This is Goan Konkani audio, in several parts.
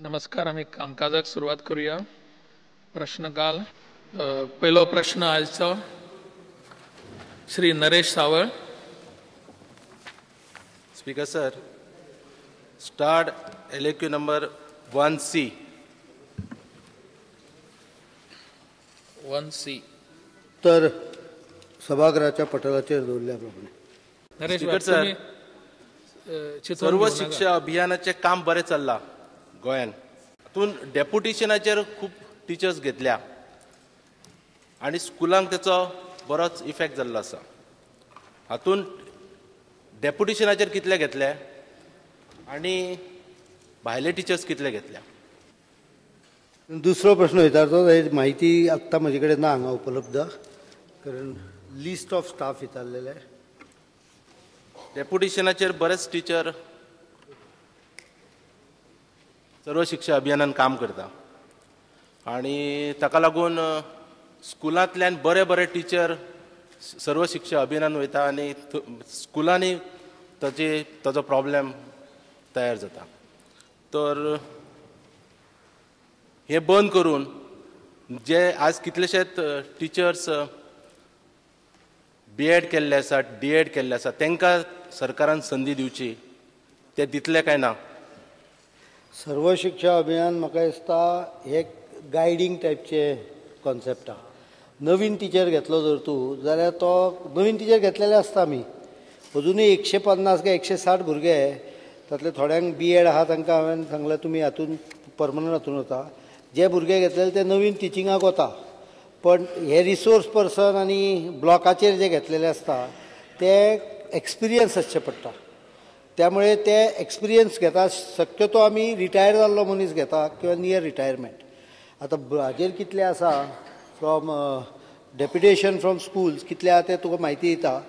नमस्कार, आमी कामकाजाक सुरवात करूया. प्रश्नकाल पयलो प्रश्न आयचो Shri Naresh Sawal. Speaker sir, start LAQ number 1C. 1C. तर सभागृहाच्या पटलाचेर दवरल्या प्रमाणे. नरेश स्पीकर सर, सर्व शिक्षा अभियानाचें काम बरें चल्लां गोंयान. तातूंत डेप्युटेशनाचेर खूब टिचर्स घेतल्या आनी स्कुलांक तेचो बरोच इफेक्ट जाल्लो आसा. हातूंत डेप्युटेशनाचेर कितले घेतले आनी भायले टिचर्स कितले घेतल्या? दुसरो प्रश्न विचारतो, म्हायती आत्तां म्हजे कडेन ना हांगा उपलब्ध, कारण लिस्ट ऑफ स्टाफ विचारलेले. डेप्युटेशनाचेर बरेच टिचर सर्व शिक्षा अभियानान काम करता आनी ताका लागून स्कुलांतल्यान बरे बरे टिचर सर्व शिक्षा अभियानान वयता आनी स्कुलांनी ताजो प्रॉब्लेम तयार जाता. तर हे बंद करून जे आज कितलेशेच टिचर्स बी एड केल्ले आसा, डी एड केल्ले आसा, तांकां सरकारान संदी दिवची, ते दितले काय ना? सर्व शिक्षा अभियान म्हाका दिसता हे गायडींग टायपचे कॉन्सेप्ट आहा. नवीन टिचर घेतलो जर तूं जाल्यार तो नवीन टिचर घेतलेले आसता. आमी अजुनूय 150 काय 160 भुरगे, तातले थोड्यांक बी एड आहा, तांकां हांवें सांगलें तुमी हातून परमनंट हातून वता. जे भुरगे घेतलेले ते नवीन टिचिंगाक वता, पण हे रिसोर्स पर्सन आनी ब्लॉकाचेर जे घेतलेले आसता ते एक्सपिरियन्स आसचे पडटा. त्यामुळे ते एक्सपिरियन्स घेता. शक्यतो आमी रिटायर जाल्लो मनीस घेता किंवा नियर रिटायरमेंट. आतां हाजेर कितले आसा फ्रॉम डेप्युटेशन फ्रॉम स्कुल्स कितले आहा ते तुका म्हायती दिता.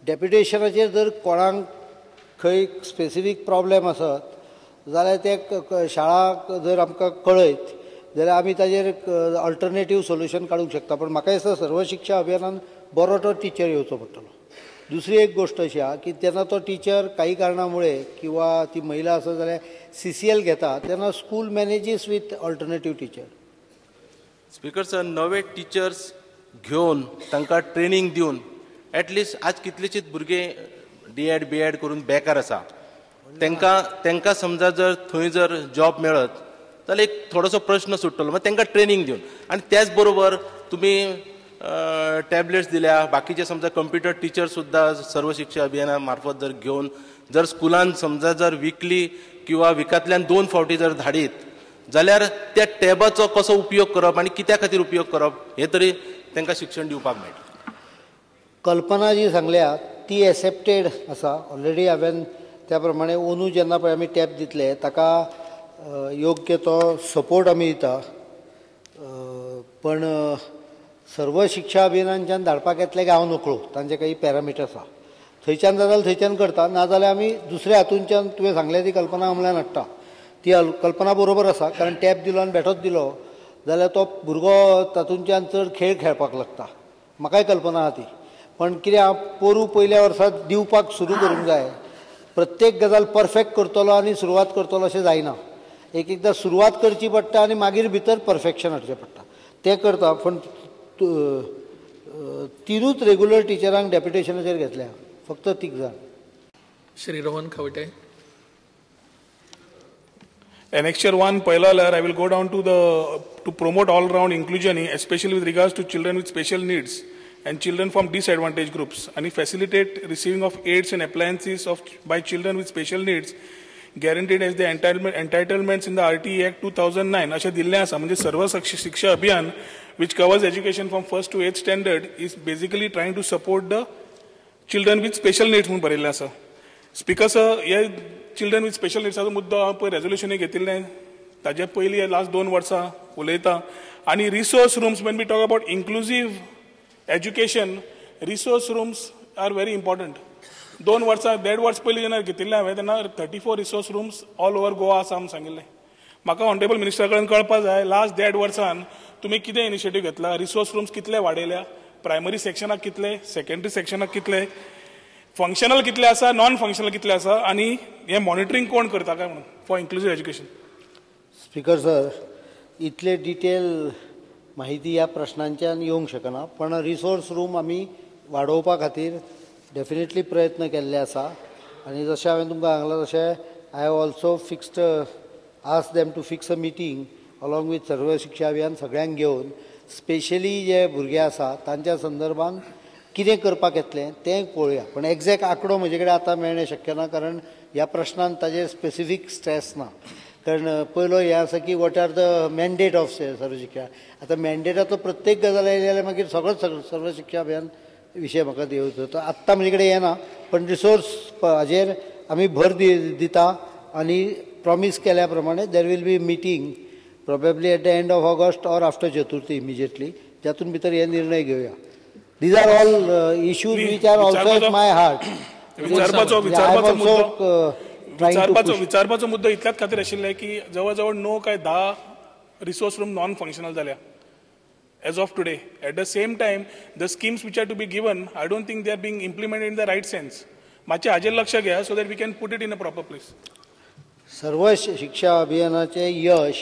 डेप्युटेशनाचेर जर कोणाक खंय स्पेसिफीक प्रॉब्लेम आसत जाल्यार ते शाळा जर आमकां कळयत जाल्यार आमी ताजेर अल्टरनेटीव सोल्युशन काडूंक शकता. पण म्हाका दिसता सर्व शिक्षा अभियानान बरो तो टिचर येवचो पडटलो. दुसरी एक गोष्ट अशी आहा की तेन्ना तो टिचर काही कारणामुळे किंवा ती महिला आसत जाल्यार CCL घेता तेन्ना school manages with alternative teacher. Speaker sir, नवे टिचर्स घेवन तांकां ट्रेनींग दिवन एटलिस्ट आज कितलेशींच भुरगे डी एड बी एड करून बेकार आसा, तांकां समजा जर थंय जर जॉब मेळत जाल्यार एक थोडोसो प्रश्न सुट्टलो. मागीर तांकां ट्रेनींग दिवन आनी त्याच बरोबर तुमी टॅबलेट्स दिल्या, बाकीचे समजा कंप्युटर टिचर सुद्दां सर्व शिक्षा अभियाना मार्फत जर घेवन जर स्कुलान समजा जर विकली किंवा विकांतल्यान 2 फावटी जर धाडीत जाल्यार त्या टॅबाचो कसो उपयोग करप आनी कित्या खातीर उपयोग करप हे तरी तांकां शिक्षण दिवपाक मेळटा. कल्पना जी सांगल्या ती एक्सेप्टेड आसा ऑलरेडी. हांवें त्या प्रमाणे अंदू जेन्ना पळय आमी टॅब दितले ताका योग्य तो सपोर्ट आमी दिता. पण सर्व शिक्षा अभियानांच्यान धाडपाक येतले काय हांव नकळो, तांचे काही पॅरामिटर्स आहा. थंयच्यान जाता जाल्यार थंयच्यान करता, नाजाल्यार आमी दुसऱ्या हातूंच्यान तुवें सांगल्या ती कल्पना अंमलान हाडटा. ती कल्पना बरोबर आसा, कारण टॅब दिलो आनी बेठोच दिलो जाल्यार तो भुरगो तातूंच्यान चड खेळ खेळपाक लागता. म्हाकाय कल्पना आहा ती, पण कितें आहा पोरूं पयल्या वर्सा दिवपाक सुरू करूंक जाय. प्रत्येक गजाल परफेक्ट करतलो आनी सुरवात करतलो अशें जायना. एक एकदां सुरवात करची पडटा आनी मागीर भितर परफेक्शन हाडचें पडटा. तें करता. पूण 3 रेगुलर टिचरांक डेप्युटेशनाचेर घेतल्या, फक्त 3 जाण. श्री रोहन खवटे. Annexure 1, पहिला जाल्यार I will go down to the to promote all round inclusion, especially with regards to children with special needs and children from disadvantaged groups, and facilitate receiving of aids and appliances of by children with special needs guaranteed as the entitlements in the RTE Act 2009. अशें दिल्लें आसा. म्हणजे सर्व शिक्षा अभियान which covers education from 1st to 8th standard is basically trying to support the children with special needs म्हणून बरयल्लें आसा. स्पीकर सर, हे चिल्ड्रन विथ स्पेशल निड्साचो मुद्दो हांव पळय रेजोल्युशनूय घेतिल्लें, ताजे पयलीं लास्ट 2 वर्सां उलयता. आनी resource rooms, when we talk about inclusive education, resource rooms are very important. 2 वर्सां 1.5 वर्स पयलीं जेन्ना घेतिल्लें हांवें तेन्ना 34 resource rooms all over Goa आसा म्हूण सांगिल्लें. म्हाका ऑनरेबल मिनिस्टरा कडेन कळपा जाय, लास्ट 1.5 वर्सान तुमी कितें इनिशिएटीव घेतला, रिसोर्स रूम्स कितले वाडयल्या, प्रायमरी सेक्शनाक कितले, सेकेंडरी सेक्शनाक कितले, फंक्शनल कितले आसा, नॉन फंक्शनल कितले आसा, आनी हे मॉनिटरींग कोण करता काय म्हणून for inclusive education. Speaker sir, इतले डिटेल माहिती ह्या प्रश्नांच्यान येवंक शकना, पण रिसोर्स रूम आमी वाडोवपा खातीर डेफिनेटली प्रयत्न केल्ले आसा. आनी जशें हांवें तुमकां सांगलां तशें I have also fixed ask them to fix a meeting along with Sarva Shiksha Abhiyan सगळ्यांक घेवन स्पेशली जे भुरगे आसा तांच्या संदर्भान कितें करपाक येतलें तें पळोवया. पण एग्जॅक्ट आंकडो म्हजे कडेन आतां मेळणें शक्य ना, कारण ह्या प्रश्नान ताजेर स्पेसिफीक स्ट्रेस ना. कारण पयलो हें आसा की what are the mandate of Sarva Shiksha. आतां मॅन्डेटाचो प्रत्येक गजाल आयली जाल्यार मागीर सगळोच सर्व शिक्षा अभियान विशय म्हाका येवचो. तो आत्तां म्हजे कडेन येना, पण रिसोर्स हाजेर आमी भर दिता आनी प्रॉमीस केल्या प्रमाणे there will be meeting probably at the end of August or after Chaturthi immediately, जातून भितर हे निर्णय घेवया. These are all issues which are also at my heart. विचारपाचो मुद्दो इतल्याच खातीर आशिल्ले की जवळ जवळ 9 काय 10 रिसोर्स रूम नॉन फंक्शनल जाल्या as of today. At the same time, the schemes which are to be given, I don't think they are being implemented in the right sense. मातशें हाजेर लक्ष घ्या so that we can put it in a proper place. सर्व शिक्षा अभियानाचें यश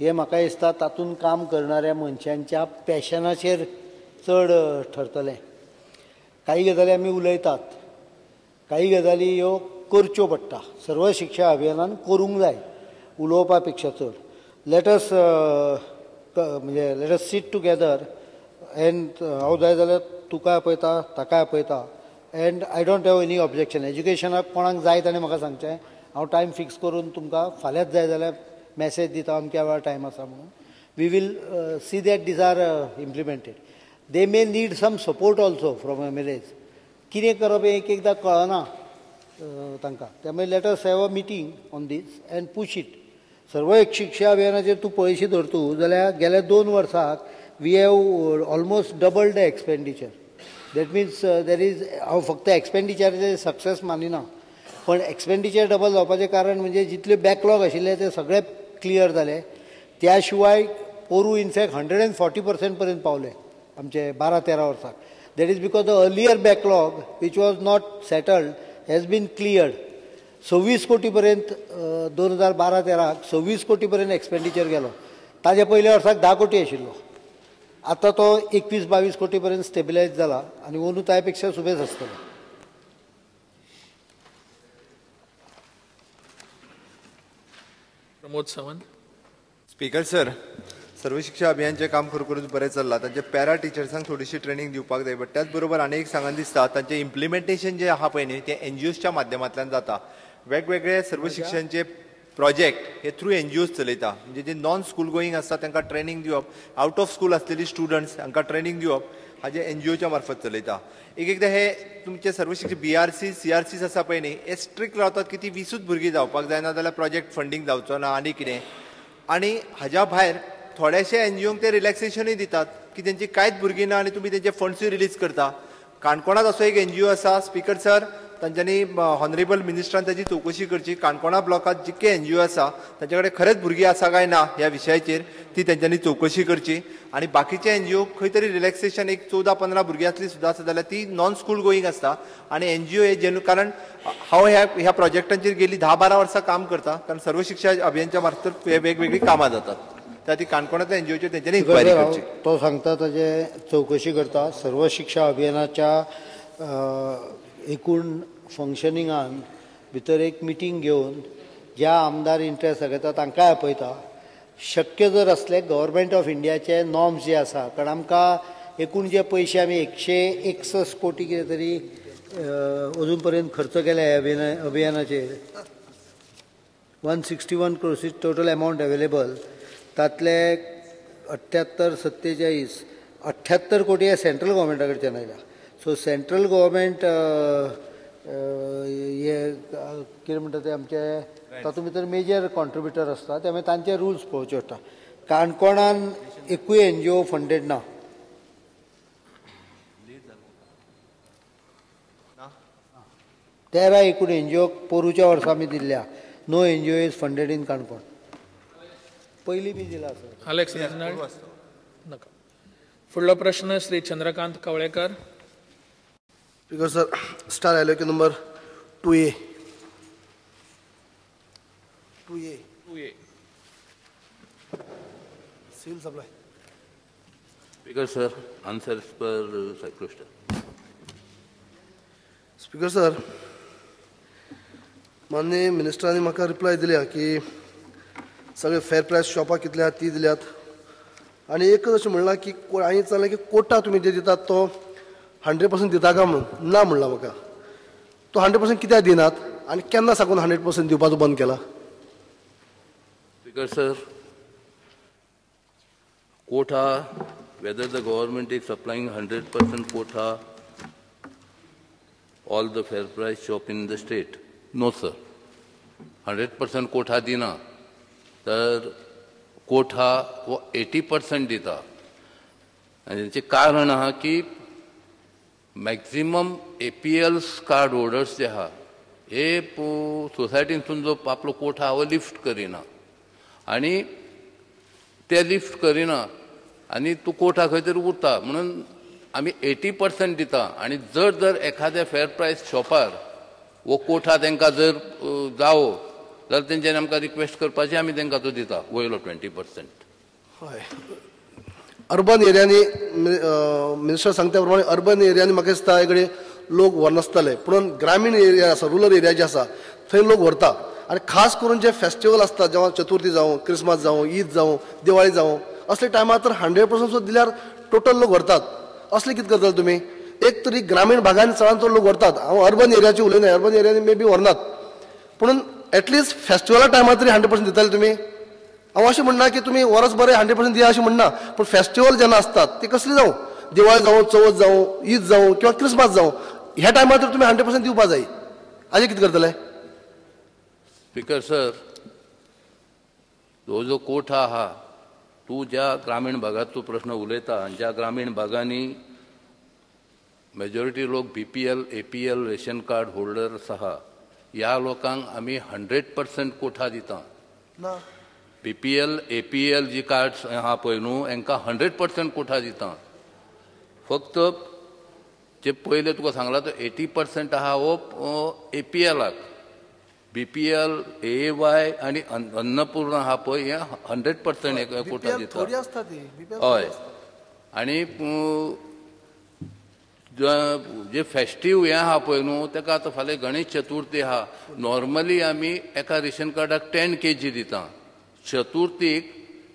हें म्हाका दिसता तातूंत काम करणाऱ्या मनशांच्या पॅशनाचेर चड ठरतलें. काही गजाली आमी उलयतात, काही गजाली ह्यो करच्यो पडटा. सर्व शिक्षा अभियानान करूंक जाय उलोवपा पेक्षा चड. Let us म्हणजे let us seat together and हांव जाय जाल्यार तुका आपयता, ताका आपयता, and I don't have any objection. एज्युकेशनाक कोणाक जाय ताणें म्हाका सांगचें, हांव टायम फिक्स करून तुमकां फाल्यांच जाय जाल्यार मॅसेज दिता अमक्या वेळार टायम आसा म्हणून. We will see that these are implemented. They may need some support also from M L As. कितें करप हें एक एकदां कळना तांकां, त्यामुळे let us have a meeting on this and push it. सर्व एक शिक्षा अभियानाचेर तूं पयशे धरतू जाल्यार गेल्या 2 वर्साक we have almost double the expenditure. That means there is, हांव फक्त एक्सपेंडिचराचेर सक्सेस मानिना, पण एक्सपेंडिचर डबल जावपाचें कारण म्हणजे जितले बॅकलॉग आशिल्ले ते सगळे क्लियर जाले. त्या शिवाय पोरू इनफॅक्ट 140% पर्यंत पावले आमचे 12-13 वर्साक. That is because the earlier backlog which was not settled has been cleared. 26 कोटी पर्यंत 2012-13 26 कोटी पर्यंत एक्सपेंडिचर गेलो. ताजे पयल्या वर्साक 10 कोटी आशिल्लो, आतां तो 21-22 कोटी पर्यंत स्टेबिलायज जाला आनी अंदू ताय पेक्षा सुबेज आसतलो. प्रमोद सावंत. स्पीकर सर, सर्व शिक्षा अभियानचें काम खरोखरूच बरें चल्लां. तांचे पॅरा टिचर्सांक थोडीशी ट्रेनींग दिवपाक जाय, बट त्याच बरोबर आनी एक सांगन दिसता तांचें इम्प्लिमेंटेशन जें आहा पळय न्ही तें एनजीओच्या माध्यमांतल्यान जाता. वेगवेगळे सर्व शिक्षणचे प्रोजेक्ट हे थ्रू एनजीओज चलयता, म्हणजे जे नॉन स्कूल गोईंग आसता तांकां ट्रेनींग दिवप, आवट ऑफ स्कूल आसलेली स्टुडंट्स हांकां ट्रेनींग दिवप हाजें एनजीओच्या मार्फत चलयता. एक एकदां हे तुमचे सर्व शिक्षण BRC CRCs आसा पळय न्ही हे स्ट्रिक्ट रावतात की ती 20 भुरगीं जावपाक जायना जाल्यार प्रोजेक्ट फंडींग जावचो ना आनी कितें. आनी हाज्या भायर थोडेशे एनजीओंक ते रिलॅक्सेशनूय दितात की तेंची कांयच भुरगीं ना आनी तुमी तेंचे फंड्सूय रिलीज करता. काणकोणांत असो एक एनजीओ आसा स्पीकर सर, तांच्यांनी ऑनरेबल मिनिस्टरान ताची चवकशी करची. काणकोणा ब्लॉकांत जितके एनजीओ आसा तांचे कडेन खरेंच भुरगीं आसा काय ना ह्या विशयाचेर ती तेंच्यांनी चवकशी करची. आनी बाकीचे एनजीओ खंय तरी रिलॅक्सेशन एक 14-15 भुरगीं आसली सुद्दां आसा जाल्यार ती नॉन स्कूल गोईंग आसता आनी एनजीओ हे जेन्यू, कारण हांव ह्या प्रोजेक्टांचेर गेली 10-12 वर्सां काम करता, कारण सर्व शिक्षा अभियानच्या मार्फत वेगवेगळीं कामां जातात. त्या ती काणकोणांतल्या एनजीओचेर तेंच्यांनी इन्क्वायरी करची. तो सांगता ताजे चवकशी करता. सर्व शिक्षा अभियानाच्या एकूण फंक्शनिंगान भितर एक मिटींग घेवन ज्या आमदार इंट्रस्ट दाखयता तांकांय आपयता. शक्य जर आसले गव्हर्मेंट ऑफ इंडियाचे नॉर्म्स जे आसा, कारण आमकां एकूण जे पयशे आमी 161 कोटी कितें तरी अजून पर्यंत खर्च केल्या ह्या अभियानाचेर, 161 crores is total amount available. तातले 78 47 78 कोटी हे सेंट्रल गव्हर्मेंटा कडच्यान आयला. सो सेंट्रल गव्हर्मेंट हे कितें म्हणटा ते आमचे तातूंत भितर मेजर कॉन्ट्रिब्युटर आसता, त्यामुळे तांचे रुल्स पळोवचे पडटा. काणकोणान एकूय एनजीओ फंडेड ना. 13 एकूण एनजीओ पोरूच्या वर्सा आमी दिल्ल्या. No NGO is funded in Canacona. पयलीं बी दिला सर. अलेक्स नका. फुडलो प्रश्न Shri Chandrakant Kavlekar. Speaker sir, star LOQ number 2A. 2A. 2A. Civil supply. Speaker sir, answer per cyclostyle. Speaker sir, माननीय मिनिस्टरांनी म्हाका रिप्लाय दिल्या की सगळे फेर प्रायस शॉपां कितले आहात ती दिल्यात आनी एकच अशें म्हणलां की हांवें विचारलें की कोटा तुमी जे दितात तो 100% दिता काय म्हणून, ना म्हणलां म्हाका. तो 100% कित्याक दिनात आनी केन्ना साकून 100% दिवपाचो बंद केला? Speaker sir, quota, whether the government is supplying 100% quota all the fair price shop in the state? No sir. 100% quota दिना, तर कोठा हो 80% दिता. आनी तेचें कारण आहा की मॅक्झिमम APL card holders जे आहा हे सोसायटींतसून जो आपलो कोठा हो लिफ्ट करिना आनी ते लिफ्ट करिना आनी तूं कोठा खंय तरी उरता, म्हणून आमी 80% दिता. आनी जर जर एखाद्या फेर प्रायस शॉपार वो कोठा तांकां जर जावो जाल्यार तेंच्यांनी आमकां रिक्वेस्ट करपाची, आमी तांकां तो दिता वयलो 20%. हय, अर्बन एरियांनी मिनिस्टर सांगता प्रमाणे अर्बन एरियांनी म्हाका दिसता हे कडेन लोक व्हरनासतले, पूण ग्रामीण एरिया आसा, रुरल एरिया जे आसा थंय लोक व्हरता. आनी खास करून जे फेस्टिवल आसता, जेव्हा चतुर्थी जावं, क्रिसमस जावं, ईद जावं, दिवाळी जावं, असले टायमार तर 100% सुद्दां दिल्यार टोटल लोक व्हरतात. असले कितें करतले तुमी? एक तरी ग्रामीण भागांनी चडांत चड लोक व्हरतात. हांव अर्बन एरियाची उलयना, अर्बन एरियांनी मे बी व्हरनात, पूण एटलिस्ट फेस्टिवला टायमार तरी 100% दिताले तुमी. हांव अशें म्हणना की तुमी वरस बरें 100% दिया अशें म्हणना, पूण फेस्टिवल जेन्ना आसतात ती कसली जावं, दिवाळी जावं, चवथ जावं, ईद जावं किंवा क्रिसमस जावं, ह्या टायमार तर तुमी 100% दिवपा जाय. हाजें कितें करतले? स्पीकर सर, हो जो कोठा आहा, तूं ज्या ग्रामीण भागांत तूं प्रश्न उलयता आनी ज्या ग्रामीण भागांनी मेजॉरिटी लोक BPL APL ration card holders आहा, ह्या लोकांक आमी 100% कोठा दिता. BPL APL जी कार्ड्स आहा पळय न्हू, हांकां 100% कोठा दिता. फक्त जे पयलें तुका सांगला तो 80% आहा हो APLाक, BPL AAY आनी अन्नपूर्णा आहा पळय हे 100% कोठा दिता. हय, आनी जे फेस्टीव हें आहा पळय न्हू ताका आतां फाल्यां गणेश चतुर्थी आहा, नॉर्मली आमी एका रेशन कार्डाक 10 kg दिता. चतुर्थीक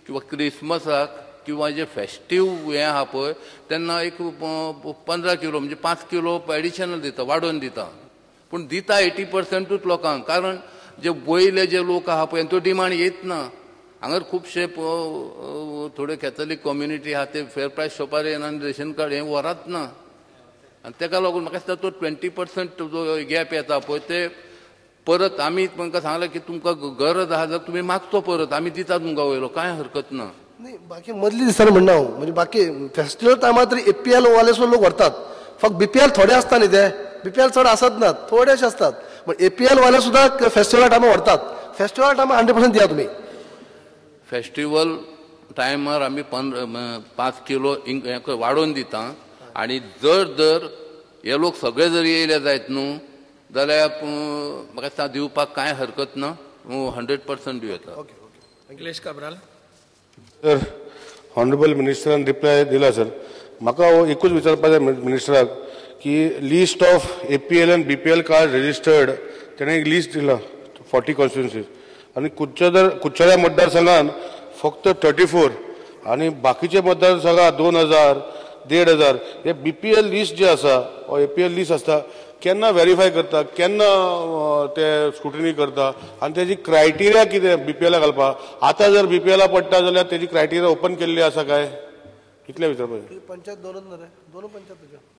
किंवा क्रिसमसाक किंवा जे फेस्टीव हें आहा पळय तेन्ना एक 15 किलो म्हणजे 5 किलो एडिशनल दिता, वाडोवन दिता. पूण दिता 80%ूच लोकांक, कारण जे वयले जे लोक आहा पळय तो डिमांड येत ना. हांगार खुबशे थोडे कॅथलीक कम्युनिटी आहा ते फेर प्रायस शॉपार येना आनी रेशन कार्ड हें व्हरात ना, आनी ताका लागून म्हाका दिसता तो 20% जो गॅप येता पळय ते परत आमी तांकां सांगलां की तुमकां गरज आहा जाल्यार तुमी मागचो परत, आमी दिता तुमकां वयलो, कांय हरकत ना. न्ही, बाकी मदली दिसांनी म्हणना हांव, म्हणजे बाकी फेस्टिवल टायमार तरी APL वाले सुद्दां लोक व्हरतात, फक्त BPL थोडे आसता न्ही, ते BPL चड आसत ना, थोडेशे आसतात, पण APL वाले सुद्दां फेस्टिवला टायमार व्हरतात. फेस्टिवला टायमार 100% दिया तुमी. फेस्टिवल टायमार आमी 5 किलो वाडोवन दिता. आनी जर जर हे लोक सगळे जर येयले जायत न्हू जाल्यार म्हाका दिसता दिवपाक कांय हरकत ना, 100% दिवं येता. निलेश काब्राल. सर, ऑनरेबल मिनिस्टरान रिप्लाय दिला सर. म्हाका हो एकूच विचारपाक जाय मिनिस्टराक की list of APL आनी BPL card registered तेणें एक लिस्ट दिला 40 कॉन्स्टिट्युन्सीज, आनी कुडचड्या मतदारसंघान फक्त 34 आनी बाकीचे मतदारसंघात 2000 1500. हे BPL list जे आसा वा APL list आसता केन्ना वेरीफाय करता, केन्ना ते स्क्रुटिनी करता आनी तेजी क्रायटेरिया कितें BPL घालपाक? आतां जर BPL पडटा जाल्यार तेजी क्रायटेरिया ओपन केल्ली आसा काय, कितले विचारपाक? पंचायत दोनच न्हू रे, दोनूय पंचायत तुज्यो.